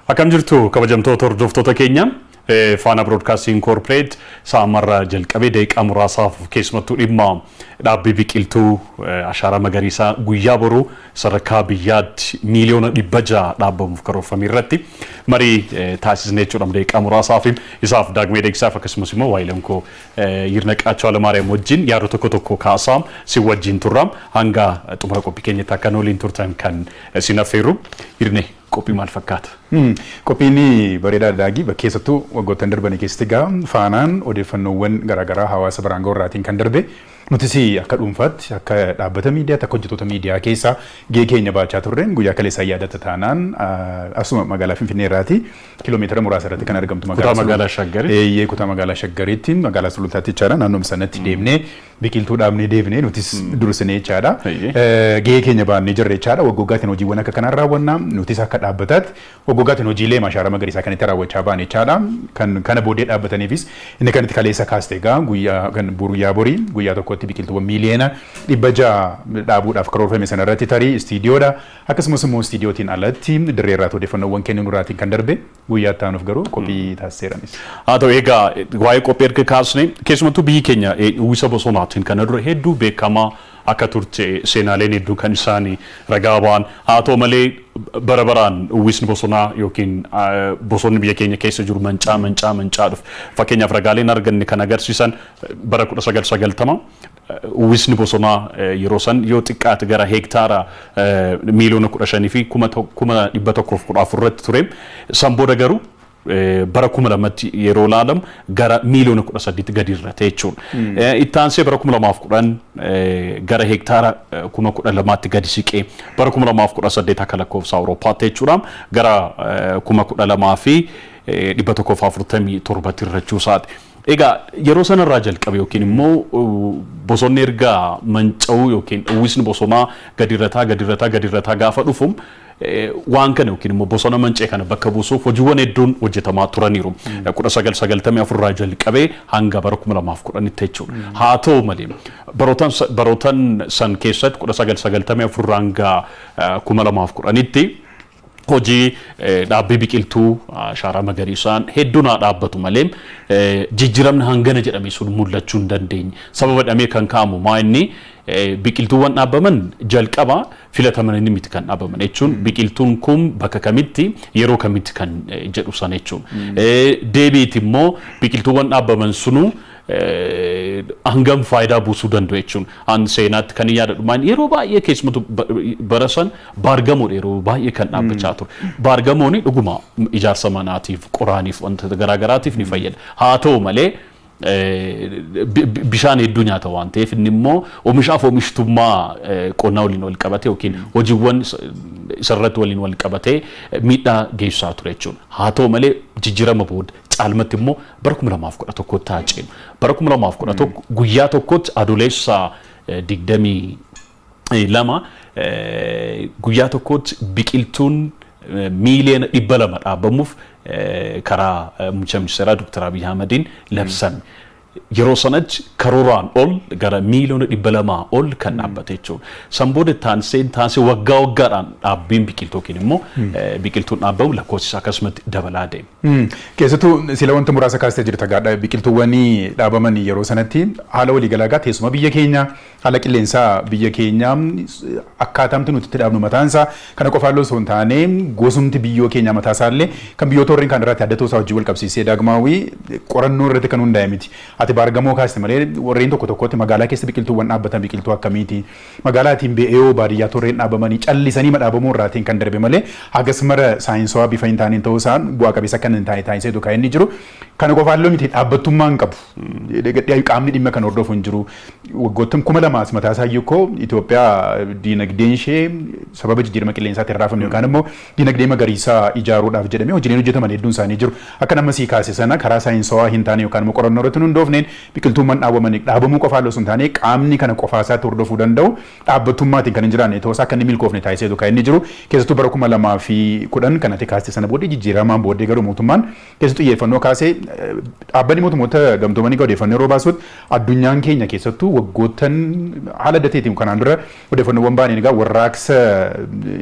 Akkam jirtu, kabajamtoota hordoftoota keenya? Faana Broadcasting Corporate sa'amarraa jalqabee daqiiqaa muraasaaf keessumattuu dhimma dhaabbii biqiltuu ashaaraa magariisaa guyyaa boruu sadarkaa biyyaatti miiliyoona 600 dhaabbamuuf karoorfame irratti marii taasisne jechuudha. Daqiiqaa muraasaaf isaaf Daagmee Deegsaaf akkasumas immoo waayilan koo Yirnaqaachoo Alamaariyaam wajjin yaada tokko tokko kaasaa si wajjin turra. Hanga xumura qophii keenyatti akka nu waliin turtan kan isin affeerru. Yirne, qophii maal fakkaata? Qophiin bareedaa, Daagii. Keessattuu waggoottan darbanii keessatti egaa Faanaan odeeffannoowwan garaagaraa hawaasa biraan ga'uurraatiin kan darbe, nutis akka dhuunfaatti, akka dhaabbata miidiyaatti, akka hojjettoota miidiyaa keessaa gahee keenya baachaa turre. Guyyaa kaleessaa yaadata taanaan, asuma magaalaa Finfinnee irraati kiiloomeetira muraasa irratti kan argamtu kutaa magaalaa Shaggaritti. Eeyyee, kutaa magaalaa Shaggaritti, magaalaa Sulultaatti jechaadha. Naannoo sanatti deemnee biqiltuu dhaabnee deebinee, nutis dursinee jechaadha. Gahee keenya baannee jirra jechaadha. Waggoggaatiin hojiiwwan akka kanaan raawwannaa. Nutis akka dhaabbataatti waggoggaatiin hojiilee ashaaraa magariisaa kan itti raawwachaa baane jechaadha. Kan kana booddee dhaabbataniifis inni kan itti kaleessa kaaste egaa guyyaa kan guyyaa borii guyyaa tokkotti biqiltuuwwan miiliyoona 600 dhaabuudhaaf karoorfame sana irratti tarii istiidiyoodha. Akkasumas immoo istiidiyootiin alatti dirree irraatti odeeffannoowwan kennuun irraatiin kan darbe guyyaa itti aanuuf garuu qophii taasiseeranis. Haa ta'u, egaa waa'ee qophii erga kaasne, keessumattuu biyyi keenya uwwisa bosonaatiin kana dura hedduu beekamaa akka turte seenaaleen hedduu kan isaan ragaa ba'an. Haa ta'u malee, bara baraan uwwisni bosonaa yookiin bosonni biyya keenya keessa jiru mancaa mancaa mancaa dhufe. Fakkeenyaaf, ragaaleen arganne kan agarsiisan bara 1990 uwwisni bosonaa yeroo san yoo xiqqaate gara heektaara miiliyoona 15 fi 114,000 irratti ture. San booda garuu bara 2000tti yeroo ilaalamu gara miiliyoona 18tti gadi irrate jechuudha. Itti aansee bara 2010 gara heektaara 12,000tti gadi siqee, bara 2018 akka lakkoofsa Awurooppaatti jechuudha gara 12,147tti irrachuu isaati. Egaa yeroo sanarraa jalqabe yookiin immoo bosonni erga manca'uu yookiin uwwisni bosonaa gadi irrataa gadi irrataa gadi irrataa gaafa dhufu, waan kana yookiin immoo bosona manca'e kana bakka buusuuf hojiiwwan hedduun hojjetamaa turaniiru. 1994 irraa jalqabee hanga bara 2010tti jechuudha. Haa ta'u malee, barootan san keessatti 1994 irraa hanga 2010tti hojii dhaabbii biqiltuu ashaaraa magariisaan hedduun haa dhaabbatu malee, jijjiiramni hangana jedhame sun mul'achuu hin dandeenye. Sababa dhamee kan kaa'amu maa inni biqiltuuwwan dhaabaman jalqaba filatamanii miti kan dhaabaman jechuun, biqiltuun kun bakka kamitti, yeroo kamitti kan jedhu sana jechuun. Deebiiti immoo biqiltuuwwan dhaabaman sunuu hangam faayidaa buusuu danda'u jechuun. An seenaatti kan yaadadhu maan yeroo baay'ee keessumattuu bara san baargamoodha yeroo baay'ee kan dhaabbachaa ture. Baargamooni dhuguma ijaarsa manaatiif, qoraaniif, wantoota garaagaraatiif ni fayyada. Haa ta'u malee, bishaan hedduu nyaata waan ta'eef, inni immoo oomishaaf oomishtummaa qonnaa waliin wal qabate yookiin hojiiwwan isarratti waliin wal qabatee miidhaa geessisaa ture jechuudha. Haa ta'u malee, jijjiirama booda caalmatti immoo bara 2011tti haa ceenu. Bara 2011 guyyaa tokkotti, Adoolessa 22, guyyaa tokkotti biqiltuun miiliyoona 200 dhaabamuuf karaa muummicha ministeeraa Dr. Abiy Ahmediin labsame. Yeroo sanatti karooraan ol gara miiliyoona 200 ol kan dhaabbate jechuudha. San booda taansee waggaa waggaadhaan dhaabbiin biqiltuu yookiin immoo biqiltuun dhaabbamu lakkoofsi isaa akkasumatti dabalaa deema. Keessattuu sila wanta muraasa kaastee jirta gaadha. Biqiltuuwwan dhaabaman yeroo sanatti haala waliigalaa gaa teessuma biyya keenyaa, haala qilleensaa biyya keenyaa, akkaataamti nuti itti dhaabnu mataansaa kana qofaan osoo hin taane, gosumti biyyoo keenyaa mataasaallee kan biyyoota warreen kaan irratti adda ta'uusaa wajjin wal qabsiisee, Daagmaawii, qorannoo irratti kan hundaa'e miti. Ati baargamoo kaaste malee, warreen tokko tokkotti magaalaa keessa biqiltuuwwan dhaabbatan biqiltuu akkamiiti? Magaalaatiin ba'ee baadiyyaa torreen dhaabamanii callisanii madhaabamuu irraatiin kan darbe malee hagas mara saayinsawaa bifa hin taaneen ta'uu isaan bu'aa qabeessa kan hin taane taasiseetu kan inni jiru. Kana qofaan miti, dhaabbattummaa hin qabu. Qaamni dhimma kan hordofu hin jiru. Waggoottan 2000 mataa isaa iyyuu koo Itoophiyaa diinagdeen ishee sababa jijjiirama qilleensaatiin raafamne yookaan immoo diinagdee magariisaa ijaaruudhaaf jedhamee hojiileen hojjetaman hedduun isaanii jiru. Akka nama sii kaase sana karaa saayinsawaa hin taane yookaan immoo qorannoo irratti hin hundoofne. milkoofneen biqiltuuwwan dhaabamanii dhaabamuu qofaa osoo hin taane qaamni kana qofaa isaatti hordofuu danda'u dhaabbattummaatiin kan hin jiraanne ta'uusaa akka inni milkoofne taasiseetu kan inni jiru. Keessattuu bara 2010 kanatti kaastee sana booddee jijjiiramaan booddee garuu mootummaan keessattuu xiyyeeffannoo kaasee, dhaabbanni mootummoota gamtoomanii odeeffannoo yeroo baasutti addunyaan keenya keessattuu waggoottan haala adda ta'eetiin kanaan dura odeeffannoowwan baaniin egaa warraaqsa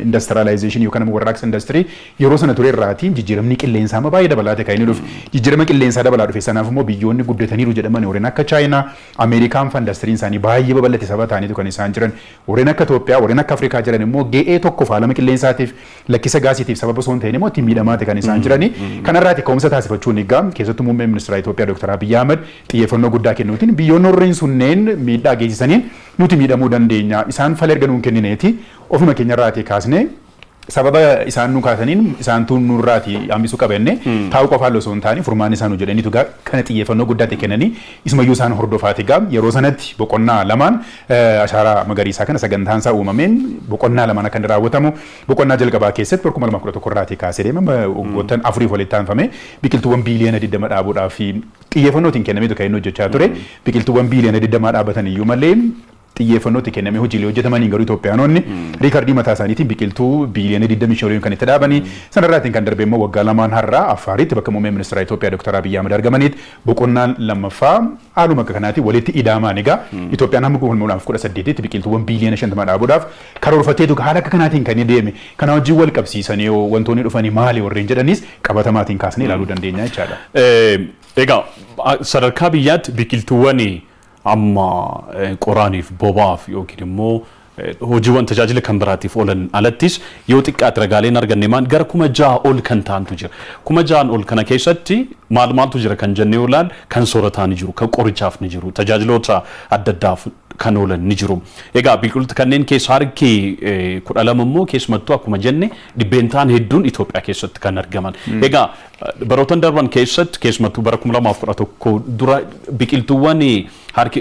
industrialization yookaan immoo warraaqsa industirii yeroo sana ture irraatiin jijjiiramni qilleensaa amma baay'ee dabalaa ta'e kan inni dhufe. Jijjiirama qilleensaa dabalaa dhufe sanaaf immoo biyyoonni guddataniiru jedhaman warreen akka Chaayinaa, Ameerikaan fa indastiriin isaanii baay'ee babal'ate saba ta'aniitu kan isaan jiran. Warreen akka Itoophiyaa, warreen akka Afrikaa jiran immoo ga'ee tokko faalama qilleensaatiif, lakkisa gaasiitiif sababa osoo hin ta'in immoo ittiin miidhamaati kan isaan jirani. Kanarraati ka'umsa taasifachuun egaa keessattuu muummeen ministeera Itoophiyaa Dr. Abiyyi Ahmad xiyyeeffannoo guddaa kennuutiin biyyoonni warreen sunneen miidhaa geessisaniin nuti miidhamuu dandeenya. Isaan fala erga nuun kennineeti ofuma keenyarraatii kaasnee sababa isaan nu kaasaniin isaantu nurraati hambisuu qaba jennee taa'uu qofaan osoo hin taane furmaanni isaan nu jedhaniitu gaa kana xiyyeeffannoo guddaatti kennanii isumayyuu isaan hordofaati gaa yeroo sanatti boqonnaa lamaan ashaaraa magariisaa kana sagantaan isaa uumameen boqonnaa lamaan akka inni raawwatamu, boqonnaa jalqabaa keessatti bara 2011 irraatii kaasee deema waggoottan afuriif walitti aanfame biqiltuuwwan biiliyoona 20 dhaabuudhaaf xiyyeeffannootiin kennameetu kan inni hojjechaa ture. Biqiltuuwwan biiliyoona 20 dhaabatan iyyuu malee xiyyeeffannootti kennamee hojiilee hojjetamaniin garuu Itoophiyaanonni riikardii mataa isaaniitiin biqiltuu biiliyoona 25 oliin kan itti dhaabanii, sanarraatiin kan darbe immoo waggaa lamaan har'aa Affaaritti bakka muummeen ministeera Itoophiyaa Dr. Abiyyi Ahmad argamanitti boqonnaan lammaffaa haaluma akka kanaatiin walitti idaamaan egaa Itoophiyaan hamma 2018tti biqiltuuwwan biiliyoona 50 dhaabuudhaaf karoorfatteetu haala akka kanaatiin kan inni deeme. Kana wajjin wal qabsiisanii wantoonni dhufanii maali warreen jedhanis qabatamaatiin kaasnee ilaaluu dandeenya jechaadha. Egaa sadarkaa biyyaatti biqiltuuwwan amma qoraaniif, bobaaf yookiin immoo hojiiwwan tajaajila kan biraatiif oolan alattis yoo xiqqaate ragaaleen arganne maan gara 6,000 ol kan ta'antu jira. 6,000 ol kana keessatti maal maaltu jira kan jennee yoo ilaalle, kan soorataa ni jiru, kan qorichaaf ni jiru, tajaajiloota adda addaaf kan oolan ni jiru. Egaa biqiloota kanneen keessa harki 12 immoo keessumattuu akkuma jenne dhibbeentaan hedduun Itoophiyaa keessatti kan argaman. Egaa barootan darban keessatti keessumattuu bara 2011 dura biqiltuuwwan harki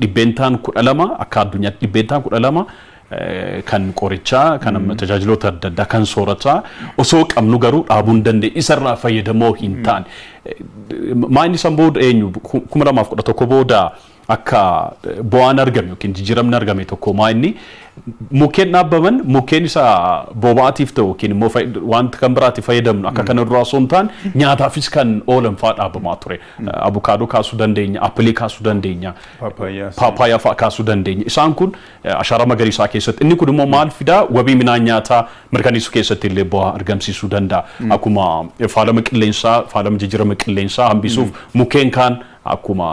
dhibbeentaan 12, akka addunyaatti dhibbeentaan 12 kan qorichaa, kan tajaajiloota adda addaa, kan soorataa osoo qabnu garuu dhaabuu hin dandeenye, isarraa fayyadamoo hin taane. Maayini san booda eenyu 2011 booda akka bu'aan argame yookiin jijjiiramni argame tokko maayini mukkeen dhaabbaman mukkeen isa boba'aatiif ta'u yookiin immoo wanta kan biraatiif fayyadamnu akka kana duraa osoo hin taane nyaataafis kan oolan fa'aa dhaabamaa ture. Abukaadoo kaasuu dandeenya, appilii kaasuu dandeenya, paappaayyaa fa'aa kaasuu dandeenya. Isaan kun ashaaraa magariisaa keessatti inni kun immoo maal fidaa, wabii midhaan nyaataa mirkaneessuu keessatti illee bu'aa argamsiisuu danda'a. Akkuma faalama qilleensaa, faalama jijjiirama qilleensaa hambisuuf mukkeen kaan akkuma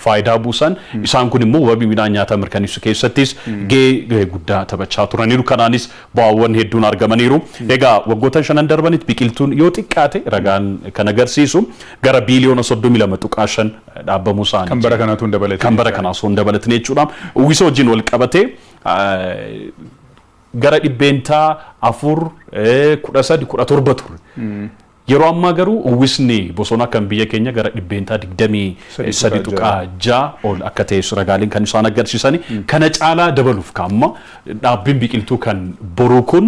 faayidaa buusan, isaan kun immoo wabii midhaan nyaataa mirkaneessuu keessattis gahee guddaa taphachaa turaniiru. Kanaanis bu'aawwan hedduun argamaniiru. Egaa waggoota shanan darbanitti biqiltuun yoo xiqqaate ragaan kan agarsiisu gara biiliyoona 32.5 dhaabamuu isaanii. Kan bara kanaatu hin dabalatin. Kan bara kanaa osoo hin dabalatin jechuudha. Uwwisa wajjin wal qabatee gara 4%, 13, 17 ture. Yeroo ammaa garuu uwwisni bosonaa kan biyya keenya gara 23.6% ol akka ta'e ragaaleen kan isaan agarsiisani. Kana caalaa dabaluuf kaamma dhaabbiin biqiltuu kan boruu kun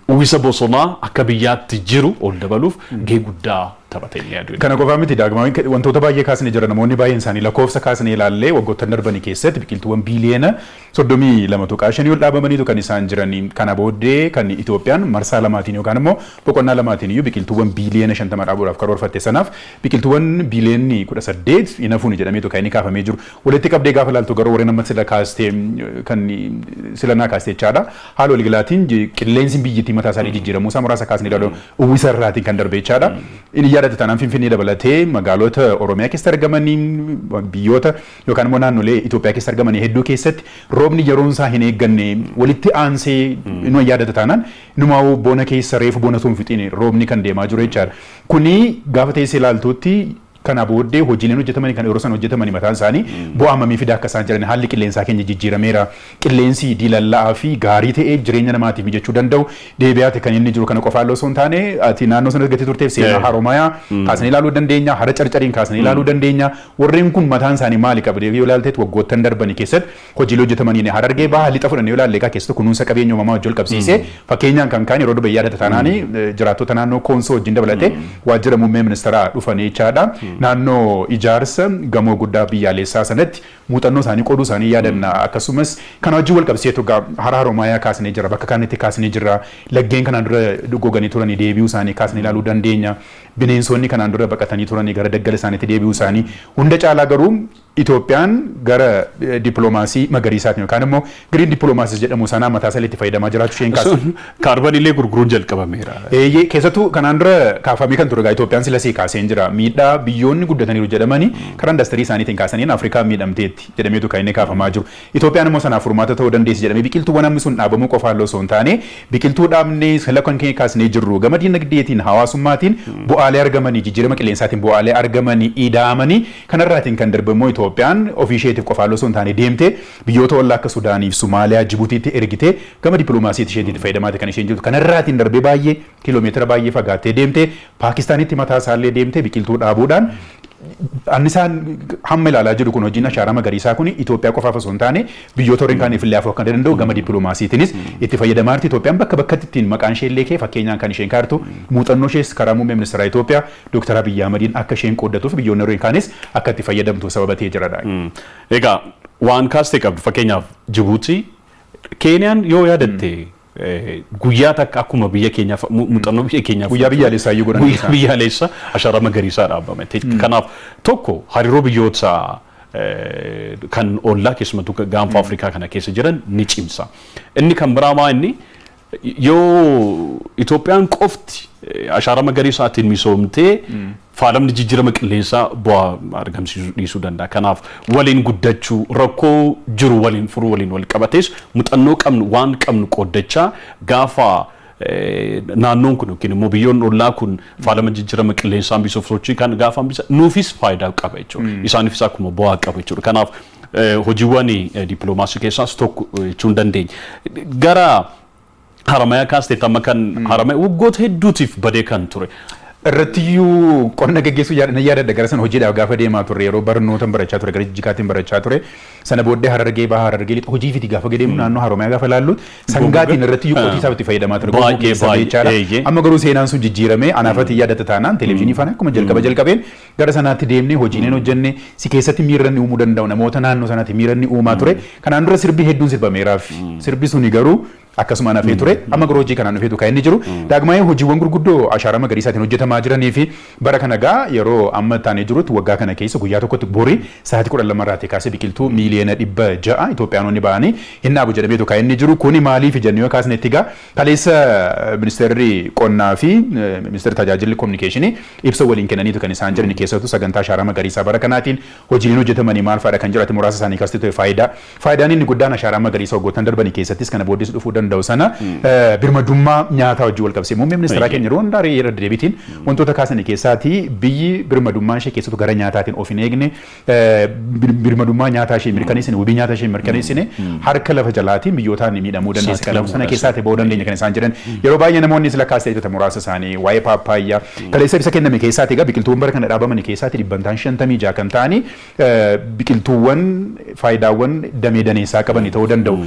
uwwisa bosonaa akka biyyaatti jiru ol dabaluuf gahee guddaa taphatee ni yaadu. Kana qofaa miti, Daagmaawwi, wantoota baay'ee kaasnee jira. Namoonni baay'een isaanii lakkoofsa kaasnee ilaallee waggoottan darbanii keessatti biqiltuuwwan biiliyoona 32.5 ol dhaabamaniitu kan isaan jiranii. Kana booddee kan Itoophiyaan marsaa lamaatiin yookaan immoo boqonnaa lamaatiin iyyuu biqiltuuwwan biiliyoona 50 dhaabuudhaaf karoorfatte sanaaf biqiltuuwwan biiliyoonni 18 hin hafuuni jedhameetu kan inni kaafamee jiru. Walitti qabdee gaafa ilaaltu garuu warreen amma sila kaastee kan sila naa kaastee jechaadha. Haala waliigalaatiin qilleensi biyyattii mataa isaanii jijjiiramuu isaa muraasa kaasnee ilaalu uwwisa irraatiin kan darbe jechaadha. Inni yaadate taanaan Finfinnee dabalatee magaalota Oromiyaa keessa argamanii, biyyoota yookaan immoo naannolee Itoophiyaa keessa argamanii hedduu keessatti roobni yeroon isaa hin eegganne walitti aansee nu yaadata taanaan inumaa bona keessa reefu bona tun fixiin roobni kan deemaa jiru jechaadha. Kuni gaafa teessee ilaaltutti kana booddee hojiileen hojjetamanii kan yeroo sana hojjetamanii mataan isaanii bu'aa hammamii fidaa akka isaan jiran, haalli qilleensaa keenya jijjiirameera. Qilleensi diilallaa'aa fi gaarii ta'ee jireenya namaatiif mijachuu danda'u deebi'aate kan inni jiru. Kana qofaa osoo hin taane ati naannoo sana gatii turteef seenaa Haromayaa kaasanii ilaaluu dandeenya, hara Carcariin kaasanii ilaaluu dandeenya. Warreen kun mataan isaanii maali qabdee yoo ilaalteet waggoottan darbanii keessatti hojiilee hojjetamanii Harargee Baha lixa fudhannee yoo ilaalle egaa keessattuu kunuunsa qabeenya uumamaa wajjin wal qabsiisee fakkeenyaan kan kaan yeroo dubbee yaadata taanaanii jiraattota naannoo Koonsoo wajjin dabalatee waajjira muummee ministeeraa dhufanii jechaadha. Naannoo ijaarsa gamoo guddaa biyyaalessaa sanatti muuxannoo isaanii qooduu isaanii yaadanna. Akkasumas kana wajjin wal qabsiiseetu hara Haroomayaa kaasnee jira, bakka kaanitti kaasnee jira. Laggeen kanaan dura goganii turanii deebi'uu isaanii kaasnee ilaaluu dandeenya. Bineensonni kanaan dura baqatanii turanii gara daggala isaaniitti deebi'uu isaanii. Hunda caalaa garuu Itoophiyaan gara dippiloomaasii magariisaatiin yookaan immoo green diplomacy jedhamu sanaa mataa isaa itti fayyadamaa jiraachuu isheen kaasa. Kaarbaniilee gurguruun jalqabameera. Eeyyee, keessattuu kanaan dura kaafamee kan ture egaa Itoophiyaan sila sii kaaseen jira. Miidhaa biyyoonni guddataniiru jedhamanii karaa indastirii isaaniitiin kaasaniin Afrikaan miidhamteetti jedhameetu kan inni kaafamaa jiru. Itoophiyaan immoo sanaaf furmaata ta'uu dandeessi jedhamee biqiltuuwwan hammi sun dhaabamuu qofaan osoo hin taane, biqiltuu dhaabnee sila kan keenya kaasnee jirru gama dinagdeetiin, hawaasummaatiin bu'aalee argamanii, jijjiirama qilleensaatiin bu'aalee argamanii ida'amanii, kanarraatiin kan darbe immoo Itoophiyaan ofii isheetiif qofaan osoo hin taane deemtee biyyoota ollaa akka Sudaaniif, Somaaliyaa, Jibuutiitti ergitee gama dippiloomaasiitti isheetiin fayyadamaati kan isheen jirtu. Kanarraatiin darbee baay'ee kiiloomeetira baay'ee fagaattee deemtee Paakistaanitti mataa isaallee deemtee biqiltuu dhaabuudhaan, annisaan hamma ilaalaa jiru kun, hojiin ashaaraa magariisaa kun Itoophiyaa qofaaf osoo hin taane biyyoota warreen kaaniif illee hafuu akka danda'u gama dippiloomaasiitiinis itti fayyadamaa jirti. Itoophiyaan bakka bakkatti ittiin maqaan ishee illee kee fakkeenyaan kan isheen kaartu, muuxannoo ishees karaa muummee ministeera Itoophiyaa Dr. Abiyyi Ahmadiin akka isheen qooddatuuf, biyyoonni warreen kaanis akka itti fayyadamtu sababa ta'ee jiradha. Egaa waan kaastee qabdu, fakkeenyaaf Jibuutii, Keeniyaan yoo yaadatte, guyyaa takka akkuma biyya keenyaaf muuxannoo biyya keenyaaf Guyyaa biyyaalessaa iyyuu godhan. Guyyaa biyyaalessaa ashaaraa magariisaa dhaabame. Kanaaf tokko hariiroo biyyoota kan ollaa, keessumattuu gaanfa Afrikaa kana keessa jiran ni cimsa. Inni kan biraa maa inni yoo Itoophiyaan qofti ashaaraa magariisaatiin misoomtee faalamni jijjiirama qilleensaa bu'aa argamsiisuu dhiisuu danda'a. Kanaaf waliin guddachuu, rakkoo jiru waliin furuu waliin wal qabatees muuxannoo qabnu, waan qabnu qooddachaa, gaafa naannoon kun yookiin immoo biyyoonni ollaa kun faalama jijjiirama qilleensaa hambisuuf sochii kan gaafa hambisa nuufis faayidaa qaba jechuudha. Isaaniifis akkuma bu'aa qaba jechuudha. Kanaaf hojiiwwan dippiloomaasii keessaas tokko jechuun dandeenya. Gara Haramayaa kaasteetti, amma kan Haramayaa waggoota hedduutiif badee kan ture. Irrattiyyuu qonna gaggeessuu nan yaadadha, gara sana hojiidhaaf gaafa deemaa turre, yeroo barnoota barachaa ture, gara Jijjigaatiin barachaa ture. Sana booddee Harargee Bahaa, Harargee Lixa hojii fiti gaafa deemnu, naannoo Haromayaa gaafa ilaallu sangaatiin irrattiyyuu qotiisaaf itti fayyadamaa ture. Goggoo keessa jechaadha. Amma garuu seenaan sun jijjiiramee anaafati yaadatta taanaan televezyiinii faana akkuma jalqaba jalqabeen gara sanaatti deemnee hojiileen hojjenne si keessatti miira inni uumuu danda'u, namoota naannoo sanaatti miira inni uumaa ture. Kanaan dura sirbi hedduun sirbameeraaf. Sirbi suni garuu akkasumaan hafee ture. Amma garuu hojii kanaan dhufeetu kan inni jiru. Daagmaayee, hojiiwwan gurguddoo ashaaraa magariisaatiin hojjetamaa jiranii fi bara kana gaa yeroo amma taanee jirutti, waggaa kana keessa guyyaa tokkotti borii sa'aatii 12 irraatii kaasee biqiltuu 600,000,000 Itoophiyaanonni ba'anii hin dhaabu jedhameetu kan inni jiru. Kuni maaliif jennee yoo kaasnetti, egaa kaleessa ministeerri qonnaa fi ministeerri tajaajilli kominikeeshinii ibsa waliin kennaniitu kan isaan jiran. Keessattuu sagantaa ashaaraa magariisaa bara kanaatiin hojiileen hojjetamanii maal fa'aadha kan jedhate muraasa isaanii kasti ture. Faayidaan inni guddaan ashaaraa magariisa waggoottan darbanii keessattis kana booddees dhufuu danda'u sana birmadummaa nyaataa wajjin wal qabsiisee muummee ministeeraa keenya yeroo hundaa irra deebiitiin wantoota kaasanii keessaatii, biyyi birmadummaan ishee keessattuu gara nyaataatiin of hin eegne, birmadummaa nyaataa ishee mirkaneessine, wabii nyaataa ishee mirkaneessine, harka lafa jalaatiin biyyootaan miidhamuu dandeessa. Kanaaf sana keessaati ba'uu dandeenya kan isaan jedhan. Yeroo baay'ee namoonni sila kaasee jirtan muraasa isaanii waa'ee paappaayyaa kaleessa ibsa kenname keessaati, egaa biqiltuuwwan bara kana dhaabamanii keessaati dhibbantaan 56 kan ta'anii biqiltuuwwan faayidaawwan damee daneessaa qabanii ta'uu danda'u.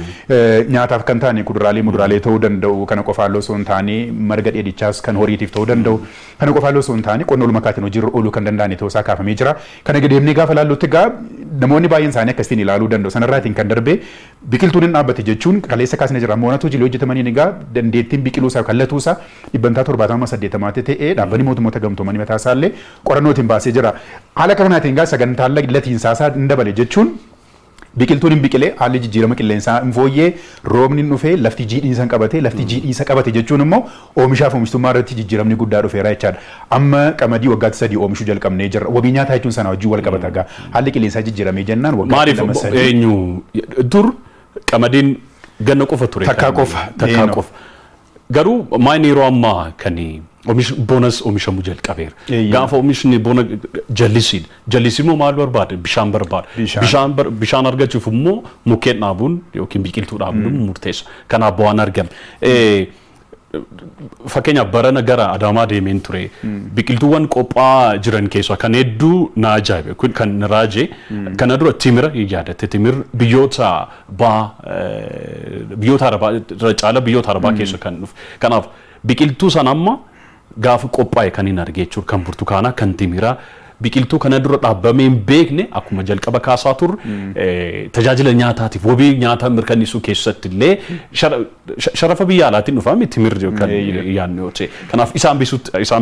Nyaataaf kan ta'an kuduraalee, muduraalee ta'uu danda'u. Kana qofaan osoo hin taane marga dheedichaas kan horiitiif ta'uu danda'u. Kana qofaan osoo hin taane qonna olmakaatiin hojiirra ooluu kan danda'an ta'uu isaa kaafamee jira. Kana deemnee gaafa ilaallutti egaa namoonni baay'een isaanii akkasitiin ilaaluu danda'u. Sanarraatiin kan darbe biqiltuun hin dhaabbate jechuun kaleessa kaasnee jira. Moonatu hojiilee hojjetamaniin egaa dandeettiin biqiluu isaa, kallatuu isaa dhibbantaa 70 80tti ta'ee dhaabbanni mootummoota gamtoomanii mataa isaallee qorannootiin baasee jira. Haala kanaatiin egaa sagantaan latiinsaa isaa hin dabale jechuun, biqiltuun hin biqilee, haalli jijjiirama qilleensaa hin fooyyee, roobni hin dhufee, lafti jiidhiinsa hin qabate, lafti jiidhiinsa qabate jechuun immoo oomishaaf oomishtummaa irratti jijjiiramni guddaa dhufeera jechaadha. Amma qamadii waggaatti sadii oomishuu jalqabnee jirra. Wabii nyaataa jechuun sana wajjin wal qabata egaa. Haalli qilleensaa jijjiiramee jennaan waggaatti Maaliif lama sadii. Eenyu dur qamadiin ganna qofa ture. Takkaa qofa. Takkaa qofa. Garuu maayini yeroo ammaa kan oomishni bonas oomishamuu jalqabeera. Gaafa oomishni bona jallisiidha. Jallisi immoo maal barbaada? Bishaan barbaada. Bishaan. Bishaan argachuuf immoo mukkeen dhaabuun yookiin biqiltuu dhaabuun immoo murteessa. Kanaaf bu'aan argame. Fakkeenyaaf barana gara Adaamaa deemeen ture. Biqiltuuwwan qophaa'aa jiran keessaa kan hedduu na ajaa'ibe kun kan na raaje, kana dura timira hin yaadatte, timir biyyoota baha, biyyoota Arabaa irra caala biyyoota Arabaa keessa kan dhufe. Kanaaf biqiltuu sana amma gaafa qophaa'e kan hin arge jechuudha. Kan burtukaanaa, kan timiraa. Biqiltuu kana dura dhaabamee hin beekne, akkuma jalqaba kaasaa turre, tajaajila nyaataatiif wabii nyaataa mirkaneessuu keessatti illee sharafa biyya alaatiin dhufaa miti mirri yookaan yaadnu yoo ta'e. Kanaaf isaan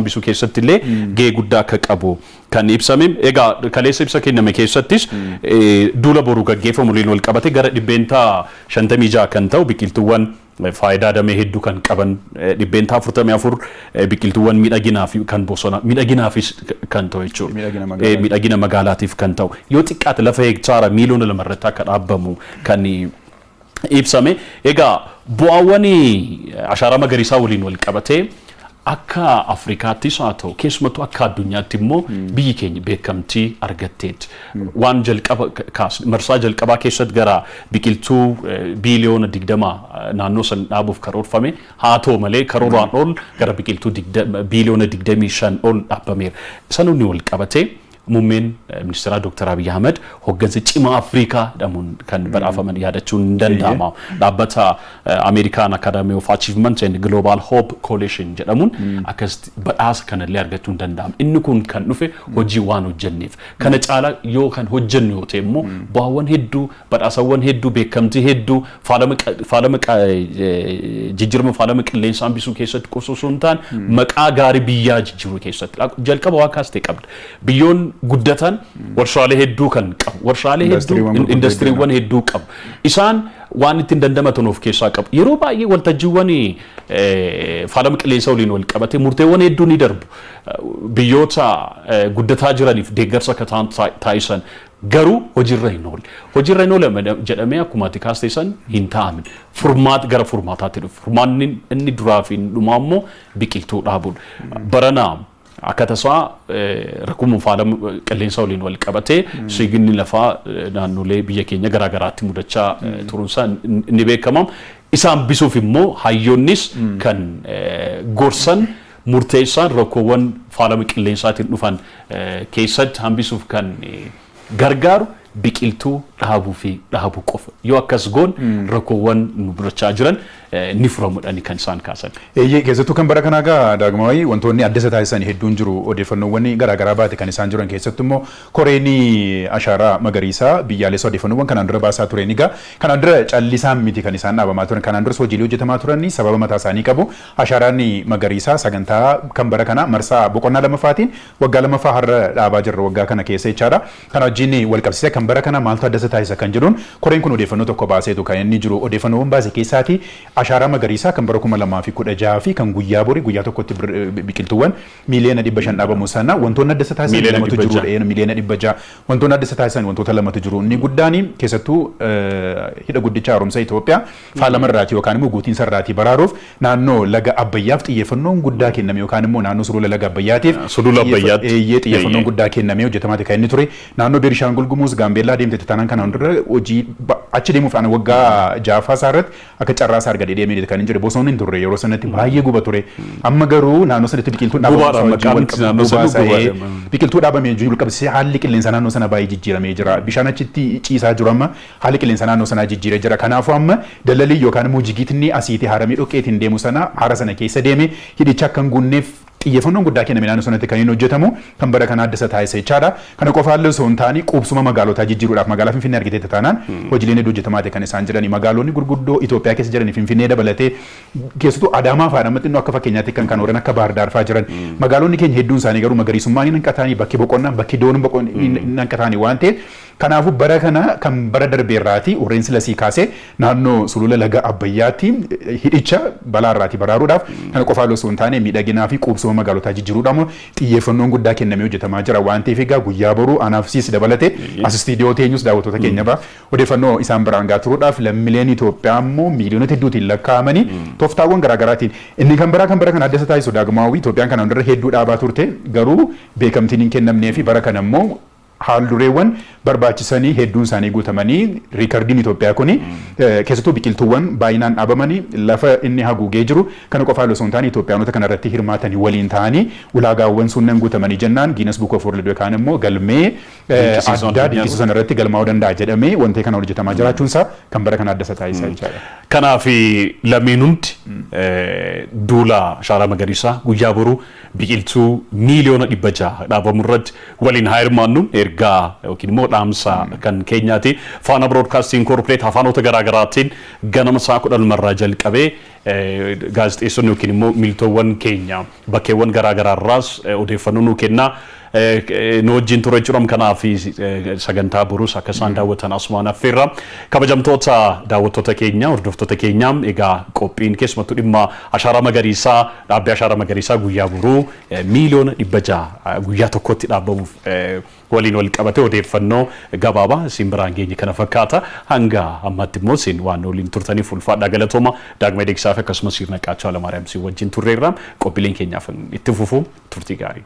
bisuu keessatti illee gahee guddaa akka qabu kan ibsame. Egaa kaleessa ibsa kenname keessattis duula boruu gaggeeffamu waliin wal qabate gara 56% kan ta'u biqiltuuwwan faayidaa damee hedduu kan qaban, 44% biqiltuuwwan miidhaginaaf kan bosona miidhaginaafis kan ta'u jechuudha. Miidhagina magaalaatiif kan ta'u yoo xiqqaate lafa hektaara miiliyoona 2 irratti akka dhaabbamu kan ibsame. Egaa bu'aawwan ashaaraa magariisaa waliin wal qabatee akka Afrikaattis haa ta'u, keessumattuu akka addunyaatti immoo biyyi keenya beekamtii argatteetti. Waan jalqaba marsaa jalqabaa keessatti gara biqiltuu biiliyoona 20 naannoo san dhaabuuf karoorfame, haa ta'u malee karooraan ol gara biqiltuu biiliyoona 25 ol dhaabameera. Sanonni wal qabatee muummeen ministeeraa Dr. Abiy Ahmed hoggansa cimaa Afrikaa jedhamuun kan badhaafaman yaadachuun ni danda'ama. Dhaabbata American Academy of Achievement and Global Hope Coalition jedhamuun akkasitti badhaasa kanallee argachuun ni danda'ama. Inni kun kan dhufe hojii waan hojjenneef. Kana caalaa yoo kan hojjennu yoo ta'e immoo bu'aawwan hedduu, badhaasawwan hedduu, beekamtii hedduu, faalama jijjiirama faalama qilleensaa hambisuu keessatti qofa osoo hin taane maqaa gaarii biyyaa jijjiiruu keessatti jalqaba waa kaastee qabda. Biyyoon guddatan warshaalee hedduu kan qabu. Warshaalee hedduu, indastiriiwwan hedduu qabu. Isaan waan ittiin dandamatan of keessaa qabu. Yeroo baay'ee waltajjiiwwan faalama qilleensaa waliin wal qabate murteewwan hedduu ni darbu. Biyyoota guddataa jiraniif deeggarsa akka ta'an taasisan garuu hojiirra hin oolle. Hojiirra hin oolle jedhamee akkuma ati kaastee san hin taa'amin. Furmaata gara furmaataatti dhufu. Furmaanni inni duraa fi inni dhumaa immoo biqiltuu dhaabuudha. Barana akka tasaa rakkoo faalama qilleensa waliin wal qabatee siginni lafaa naannolee biyya keenya garaa garaatti mudachaa turuunsaa ni beekama. Isaan bisuuf immoo hayyoonnis kan gorsan murteessaan rakkoowwan faalama qilleensaatiin dhufan keessatti hambisuuf kan gargaaru biqiltuu dhaabuu fi dhaabuu qofa. Yoo akkas goon rakkoowwan nu mudachaa jiran ni furamudhani kan isaan kaasan. Eeyyee, keessattuu kan bara kanaa gaa Daagmaawii wantoonni adda isa taasisan hedduun jiru. Odeeffannoowwan garaagaraa baate kan isaan jiran, keessattuu immoo koreen ashaaraa magariisaa biyyaalessa odeeffannoowwan kanaan dura baasaa tureen, egaa kanaan dura callisaan miti kan isaan dhaabamaa turan. Kanaan duras hojiilee hojjetamaa turan sababa mataa isaanii qabu. Ashaaraan magariisaa sagantaa kan bara kanaa marsaa boqonnaa lamaffaatiin waggaa lamaffaa har'a dhaabaa jirra waggaa kana keessa jechaadha. Kana wajjin wal qabsiisee kan bara kana maaltu adda isa taasisa kan jedhuun koreen kun odeeffannoo tokko baaseetu kan inni jiru. Odeeffannoowwan baase keessaati ashaaraa magariisaa kan bara 2016 fi kan guyyaa borii guyyaa tokkotti biqiltuuwwan miiliyoona 500 dhaabamu sana wantoonni adda isa taasisan lamatu jiru. Miiliyoona 600 wantoonni adda isa taasisan wantoota lamatu jiru. Inni guddaan keessattuu hidha guddicha haaromsa Itoophiyaa faalama irraati yookaan immoo guutiinsa irraatii baraaruuf naannoo laga Abbayyaaf xiyyeeffannoon guddaa kenname, yookaan immoo naannoo sulula laga Abbayyaatiif Sulula Abbayyaatti. Eeyyee, xiyyeeffannoon guddaa kennamee hojjetamaati kan inni ture. Naannoo Benishaangul Gumuz, Gaambeellaa deemte taanaan kanaan dura hojii achi deemuuf ana waggaa ja'affaa isaa irratti akka carraa isaa argadee deemee kan hin jedhe, bosonni hin turre yeroo sanatti, baay'ee guba ture. Amma garuu naannoo sanatti biqiltuun biqiltuu dhaabamee jiru qabsiisee haalli qilleensa naannoo sana baay'ee jijjiiramee jira. Bishaan achitti ciisaa jiru amma haalli qilleensa naannoo sanaa jijjiiree jira. Kanaafuu amma dalalii yookaan immoo jigiitni asiitii haramee dhoqqeetiin deemu sana hara sana keessa deeme hidhicha akka hin guunneef xiyyeeffannoon guddaa kenname naannoo sanatti kan inni hojjetamu kan bara kana adda isa taasisa jechaadha. Kana qofaallee osoo hin taane quubsuma magaalotaa jijjiiruudhaaf magaalaa Finfinnee argiteetta taanaan hojiileen hedduu hojjetamaa ta'e kan isaan jirani. Magaalonni gurguddoo Itoophiyaa keessa jiran Finfinnee dabalatee, keessattuu Adaamaa fa'aadha, amma xinnoo akka fakkeenyaatti kan warreen akka Baahir Daar fa'aa jiran. Magaalonni keenya hedduun isaanii garuu magariisummaan hin hanqataanii, bakki boqonnaa, bakki doon hin hanqataanii waan ta'eef, kanaafuu bara kana kan bara darbeerraati warreen silasii kaasee naannoo sulula laga Abbayyaatti hidhicha balaarraati baraaruudhaaf, kana qofaa osoo hin taane miidhaginaa fi quubsuma magaalotaa jijjiiruudhaan xiyyeeffannoon guddaa kennamee hojjetamaa jira waan ta'eef, egaa guyyaa boruu anaaf siis dabalatee as istiidiyoo teenyus daawwattoota keenya baa odeeffannoo isaan biraan gaa turuudhaaf, lammiileen Itoophiyaa immoo miiliyoonota hedduutiin lakkaa'amanii tooftaawwan garaagaraatiin. Inni kan biraa kan bara kana adda isa taasisu, Daagmaawii, Itoophiyaan kanaan dura hedduu dhaabaa turte garuu beekamtiin hin kennamnee fi bara kana immoo haaldureewwan barbaachisanii hedduun isaanii guutamanii riikardiin Itoophiyaa kuni keessattuu biqiltuuwwan baay'inaan dhaabamanii lafa inni haguugee jiru kana qofaa osoo hin taane Itoophiyaanota kanarratti hirmaatanii waliin ta'anii ulaagaawwan sunneen guutamanii jennaan Guinness Book of World yookaan immoo galmee addaa dinqisiisuu sana irratti galmaa'uu danda'a jedhamee wanti kana hojjetamaa jiraachuun isaa kan bara kana adda isa taasisaa jechaadha. Kanaaf lameen hundi duula ashaaraa magariisaa guyyaa boruu biqiltuu 600,000,000 dhaabamu irratti waliin haa hirmaannu ergaa yookiin immoo dhaamsa kan keenyaati. Faana Broadcasting Corporate afaanota garaagaraatiin ganama sa'a 12 irraa jalqabee gaazexeessonni yookiin immoo miiltoowwan keenya bakkeewwan garaagaraarraas odeeffannoo nuu kennaa nu wajjin ture jechuudha. Kanaaf sagantaa boruus akka isaan daawwatan asumaan affeerra. Kabajamtoota daawwattoota keenya, hordoftoota keenya, egaa qophiin keessumattuu dhimma ashaaraa magariisaa, dhaabbii ashaaraa magariisaa guyyaa boruu 600,000,000 guyyaa tokkotti dhaabamuuf waliin wal qabate odeeffannoo gabaabaa isin biraan geenye kana fakkaata. Hanga ammaatti immoo isin waan waliin turtaniif ulfaadhaa, galatooma. Daagmee Deegsaa fi akkasumas Sirna Qaachaa Alamaariyaam isin wajjin turreerra. Qophiileen keenyaaf itti fufu, turtii gaarii.